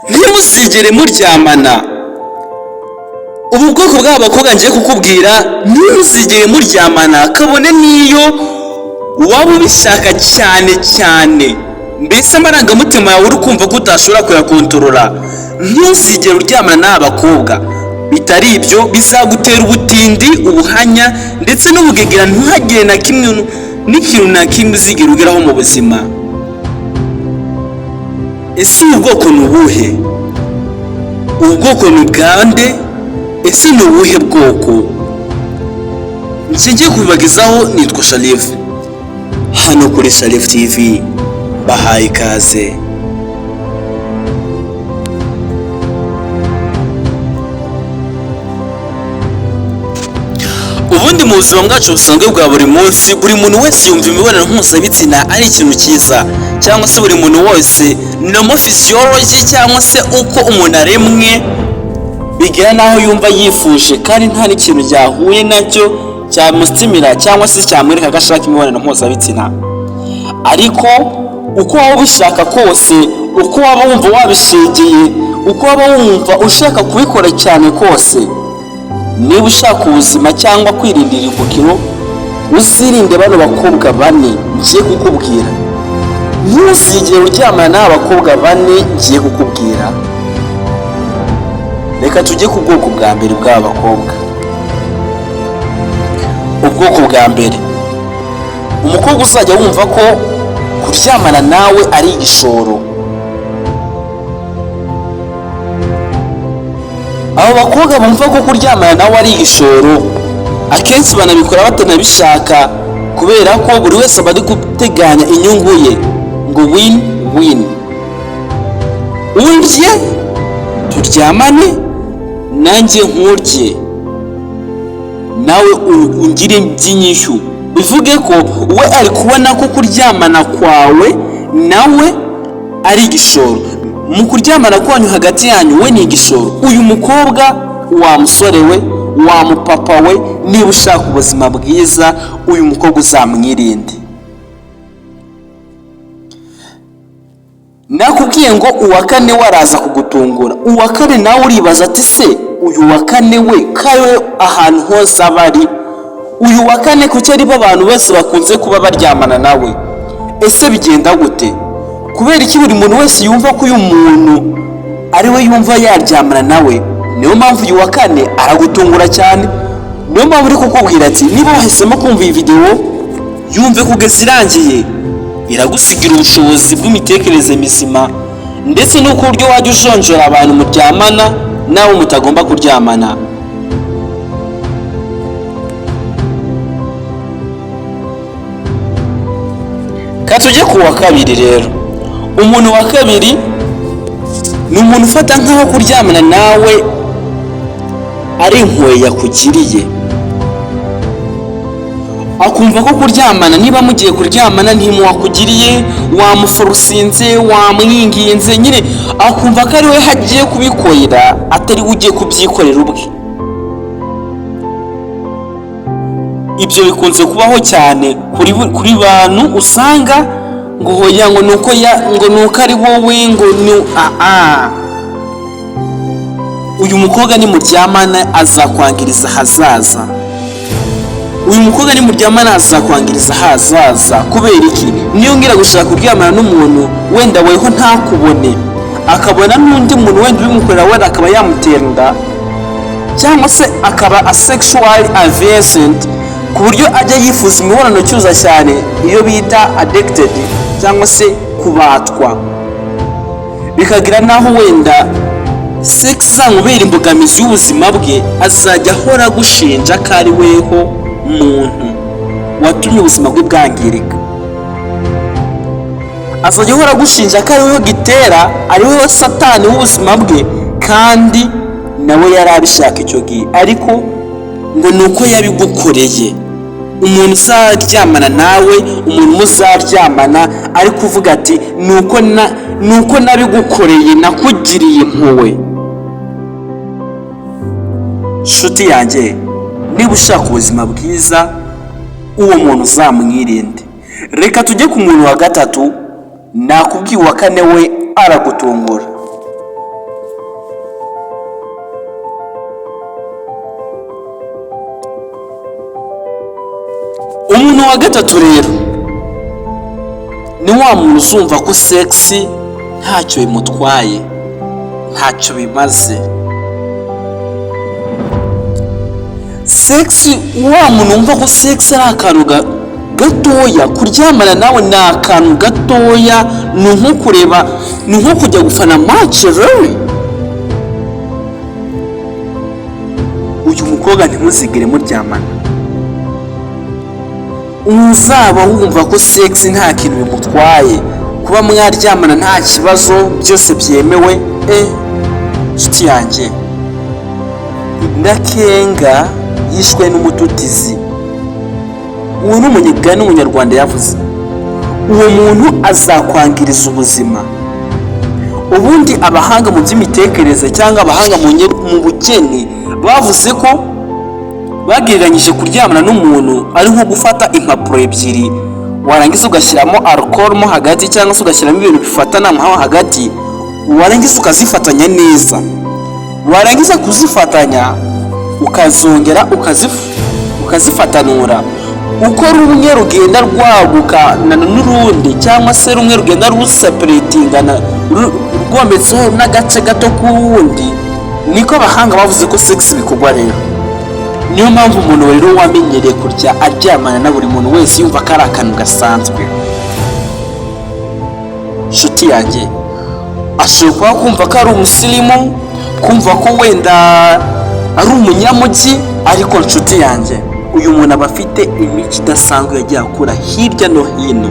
Ntimuzigere muryamana. Ubu bwoko bw'aba bakobwa ngiye kukubwira, ntimuzigere muryamana, kabone n'iyo waba ubishaka cyane cyane, mbese amarangamutima yawe uri kumva ko utashobora kuyakontorora. Ntuzigere uryamana n'aba bakobwa. Bitari ibyo, bizagutera ubutindi, ubuhanya ndetse n'ubugegera, ntuhagire na kimwe n'ikintu na kimwe uzigera ugeraho mu buzima. Ese ubu bwoko ni ubuhe? Ubu bwoko ni ubwande? Ese ni ubuhe bwoko? Ngiye kubibagezaho, nitwa Sharif, hano kuri Sharif TV. Bahaye ikaze. Ubundi mu buzima bwacu busanzwe bwa buri munsi, buri muntu wese yumva imibonano mpuzabitsina ari ikintu cyiza, cyangwa se buri muntu wese normal physiology, cyangwa se uko umuntu aremwe, bigera n'aho yumva yifuje, kandi nta n'ikintu cyahuye nacyo cyamusitimira cyangwa se cyamwereka ko ashaka imibonano mpuzabitsina. Ariko uko waba ubishaka kose, uko waba wumva wabishegeye, uko waba wumva ushaka kubikora cyane kose, niba ushaka ubuzima cyangwa kwirindira irimbukiro, uzirinde bano bakobwa bane ngiye kukubwira. Ntuzigere uryamana n'aba bakobwa bane ngiye kukubwira. Reka tujye ku bwoko bwa mbere bw'aba bakobwa. Ubwoko bwa mbere: umukobwa uzajya wumva ko kuryamana nawe ari igishoro. Abo bakobwa bumva ko kuryamana nawe ari igishoro, akenshi banabikora batanabishaka, kubera ko buri wese aba ari guteganya inyungu ye, ngo win win: urye turyamane, nanjye nkurye, nawe ungire iby'inyishyu. Bivuge ko we ari kubona ko kuryamana kwawe nawe ari igishoro. Mu kuryamana kwanyu hagati yanyu, we ni igishoro. Uyu mukobwa, wa musore we, wa mupapa we, niba ushaka ubuzima bwiza, uyu mukobwa uzamwirinde. Nakubwiye ngo uwa kane we araza kugutungura. Uwa kane nawe uribaza ati: "Se uyu wa kane we kawe ahantu hose aba ari? Uyu wa kane kuki aribo abantu bose bakunze kuba baryamana nawe? Ese bigenda gute? Kubera iki buri muntu wese yumva ko uyu muntu ari we yumva yaryamana nawe?" Niyo mpamvu uyu wa kane aragutungura cyane. Niyo mpamvu uri kukubwira ati: niba wahisemo kumva iyi videwo, yumve kugeza irangiye. Iragusigira ubushobozi bw'imitekerereze mizima, ndetse n'uko uburyo wajya ujonjora abantu muryamana n'abo mutagomba kuryamana. Ka tujye ku wa kabiri rero. Umuntu wa kabiri ni umuntu ufata nk'aho kuryamana nawe ari impuhwe yakugiriye, akumva ko kuryamana, niba mugiye kuryamana, ntimuwakugiriye, wamuforusinze, wamwinginze nyine, akumva ko ari we hagiye kubikorera, atari we ugiye kubyikorera ubwe. Ibyo bikunze kubaho cyane kuri bantu usanga ngo hoya, ngo nuko ya, ngo nuko ari wowe, ngo ni aa. Uyu mukobwa nimuryamana azakwangiriza ahazaza. Uyu mukobwa nimuryamana azakwangiriza ahazaza. Kubera iki? Niyo ngira gushaka kuryamana n'umuntu, wenda weho ntakubone, akabona n'undi muntu wenda ubimukorera, wenda akaba yamutera inda, cyangwa se akaba asexual adolescent, ku buryo ajya yifuza imibonano cyuza cyane, iyo bita addicted cyangwa se kubatwa, bikagira n'aho wenda sex izamubera imbogamizi y'ubuzima bwe. Azajya ahora agushinja ko ari weho muntu watumye ubuzima bwe bwangirika. Azajya ahora agushinja ko ari weho gitera, ari weho satani w'ubuzima bwe, kandi nawe yari abishaka icyo gihe, ariko ngo ni uko yabigukoreye. Umuntu uzaryamana nawe, umuntu muzaryamana ari kuvuga ati: "Nuko nabigukoreye, nakugiriye impuhwe." Nshuti yanjye, niba ushaka ubuzima bwiza, uwo muntu uzamwirinde. Reka tujye ku muntu wa gatatu. Nakubwiye uwa kane we aragutungura. Umuntu wa gatatu rero ni wa muntu uzumva ko sex ntacyo bimutwaye, ntacyo bimaze. Sex, wa muntu wumva ko sex ari akantu gatoya, kuryamana nawe ni akantu gatoya, ni nko kureba, ni nko kujya gufana match. Rero uyu mukobwa ntimuzigere muryamana. Uzaba wumva ko sex nta kintu bimutwaye, kuba mwaryamana nta kibazo, byose byemewe, nshuti yanjye, Ndakenga yishwe n'umututizi. Uwo ni umunyigani w'umunyarwanda yavuze. Uwo muntu azakwangiriza ubuzima. Ubundi abahanga mu by'imitekerereze cyangwa abahanga mu bugeni bavuze ko bagereranyije kuryamana n'umuntu ari nko gufata impapuro ebyiri, warangiza ugashyiramo alcohol mo hagati, cyangwa se ugashyiramo ibintu bifatana mo hagati, warangiza ukazifatanya neza, warangiza kuzifatanya ukazongera ukazifatanura. Uko rumwe rugenda rwagukana n'urundi, cyangwa se rumwe rugenda ruseparatingana rwometseho n'agace gato k'uwundi, niko abahanga bavuze ko sex bikorwa. Rero niyo mpamvu umuntu rero wamenyereye kurya aryamana na buri muntu wese yumva ko ari akantu gasanzwe, nshuti yanjye, ashobora kuba kumva ko ari umusirimu, kumva ko wenda ari umunyamujyi, ariko nshuti yanjye, uyu muntu aba afite imico idasanzwe yagiye akura hirya no hino,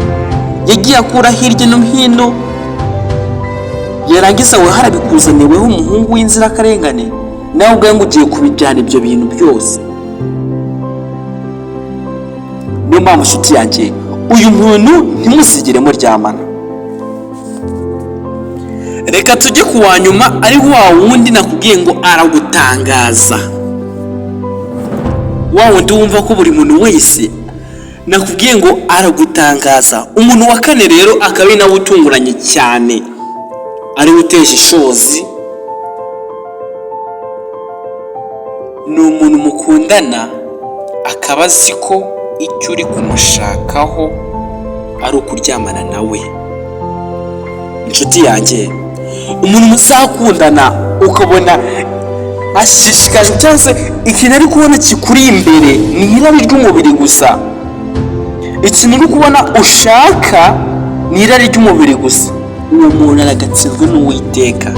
yagiye akura hirya no hino, yarangiza we harabikuzaniweho umuhungu w'inzirakarengane, nawe ubwawe ngo ugiye kubijyana ibyo bintu byose. Niyo mpamvu nshuti yanjye, uyu muntu ntimuzigere muryamana. Reka tujye ku wa nyuma, ari wa wundi nakubwiye ngo aragutangaza, wa wundi wumva ko buri muntu wese nakubwiye ngo aragutangaza. Umuntu wa kane rero akaba ari nawe utunguranye cyane, ariwe uteje ishozi, ni umuntu mukundana akaba azi ko icyo uri kumushakaho ari ukuryamana nawe. Inshuti yanjye, umuntu muzakundana ukabona ashishikajwe cyangwa se ikintu ari kubona kikuri imbere ni irari ry'umubiri gusa, ikintu uri kubona ushaka ni irari ry'umubiri gusa, uwo muntu aragatsinzwe n'Uwiteka.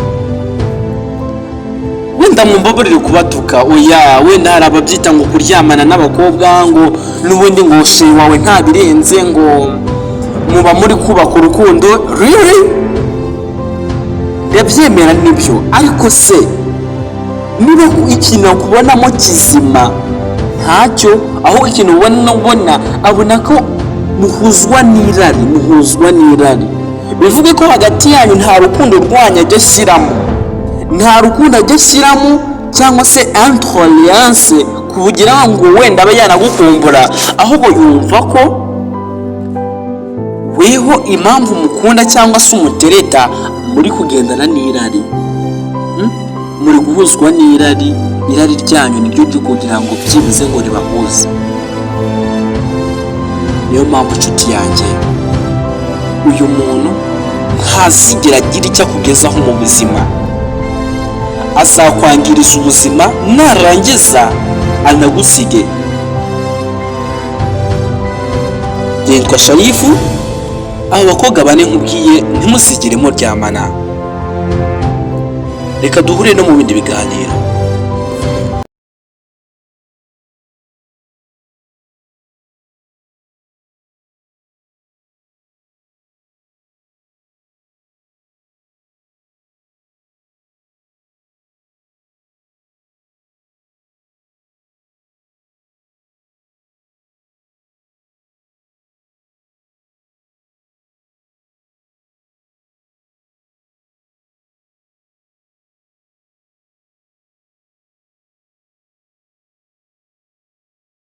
Wenda mumbabarire kubatuka, oya, wenda hari ababyita ngo kuryamana n'abakobwa, ngo n'ubundi ngo chéri wawe nta birenze, ngo muba muri kubaka urukundo. Really? Ndabyemera nibyo, ariko se niba ikintu akubonamo kizima ntacyo, aho ikintu ubona abona ko muhuzwa n'irari, muhuzwa n'irari, bivuge ko hagati yanyu nta rukundo rwanyu ajya ashyiramo, nta rukundo ajya ashyiramo, cyangwa se intolerance kugira ngo wenda abe yanagukumbura, ahubwo yumva ko weho impamvu mukunda cyangwa se umutereta muri kugendana n'irari, muri guhuzwa n'irari, irari ryanyu niryo ryo kugira ngo byibuze ngo ribahuze. Niyo mpamvu inshuti yanjye, uyu muntu ntazigera agira icyo akugezaho mu buzima, azakwangiriza ubuzima, narangiza anagusige. Nitwa Sharifu. Abo bakobwa bane nkubwiye ntimuzigere muryamana. Reka duhure no mu bindi biganiro.